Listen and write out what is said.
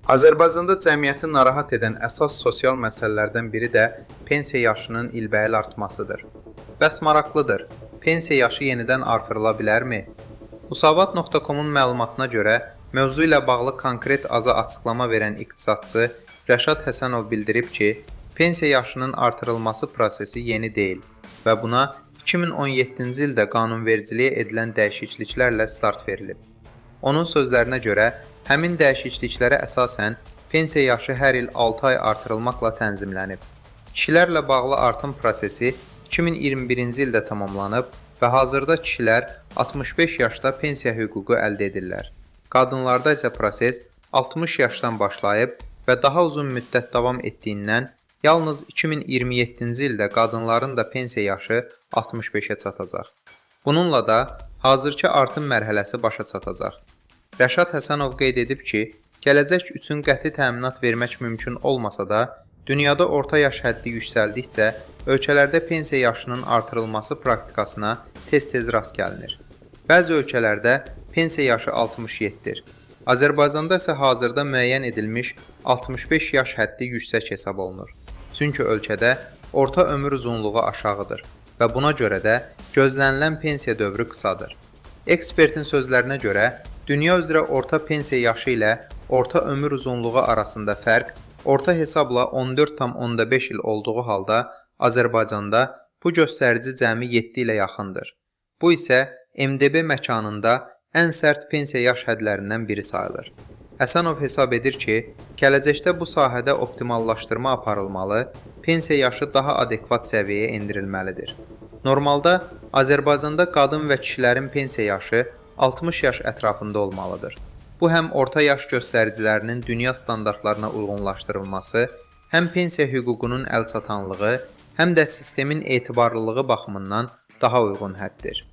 Azərbaycanda cəmiyyəti narahat edən əsas sosial məsələlərdən biri də pensiya yaşının ilbəil artmasıdır. Bəs maraqlıdır, pensiya yaşı yenidən arfırıla bilərmi? Musavat.com-un məlumatına görə, mövzu ilə bağlı Konkret Az-a açıqlama verən iqtisadçı Rəşad Həsənov bildirib ki, pensiya yaşının artırılması prosesi yeni deyil və buna 2017-ci ildə qanunvericiliyə edilən dəyişikliklərlə start verilib. Onun sözlərinə görə, həmin dəyişikliklərə əsasən pensiya yaşı hər il 6 ay artırılmaqla tənzimlənib. Kişilərlə bağlı artım prosesi 2021-ci ildə tamamlanıb və hazırda kişilər 65 yaşda pensiya hüququ əldə edirlər. Qadınlarda isə proses 60 yaşdan başlayıb və daha uzun müddət davam etdiyindən yalnız 2027-ci ildə qadınların da pensiya yaşı 65-ə çatacaq. Bununla da hazırki artım mərhələsi başa çatacaq. Rəşad Həsənov qeyd edib ki, gələcək üçün qəti təminat vermək mümkün olmasa da, dünyada orta yaş həddi yüksəldikcə ölkələrdə pensiya yaşının artırılması praktikasına tez-tez rast gəlinir. Bəzi ölkələrdə pensiya yaşı 67-dir. Azərbaycanda isə hazırda müəyyən edilmiş 65 yaş həddi yüksək hesab olunur. Çünki ölkədə orta ömür uzunluğu aşağıdır və buna görə də gözlənilən pensiya dövrü qısadır. Ekspertin sözlərinə görə, dünya üzrə orta pensiya yaşı ilə orta ömür uzunluğu arasında fərq orta hesabla 14,5 il olduğu halda Azərbaycanda bu göstərici cəmi 7 ilə yaxındır. Bu isə MDB məkanında ən sərt pensiya yaş hədlərindən biri sayılır. Həsənov hesab edir ki, gələcəkdə bu sahədə optimallaşdırma aparılmalı, pensiya yaşı daha adekvat səviyyəyə endirilməlidir. Normalda Azərbaycanda qadın və kişilərin pensiya yaşı 60 yaş ətrafında olmalıdır. Bu həm orta yaş göstəricilərinin dünya standartlarına uyğunlaşdırılması, həm pensiya hüququnun əlçatanlığı, həm də sistemin etibarlılığı baxımından daha uyğun həddir.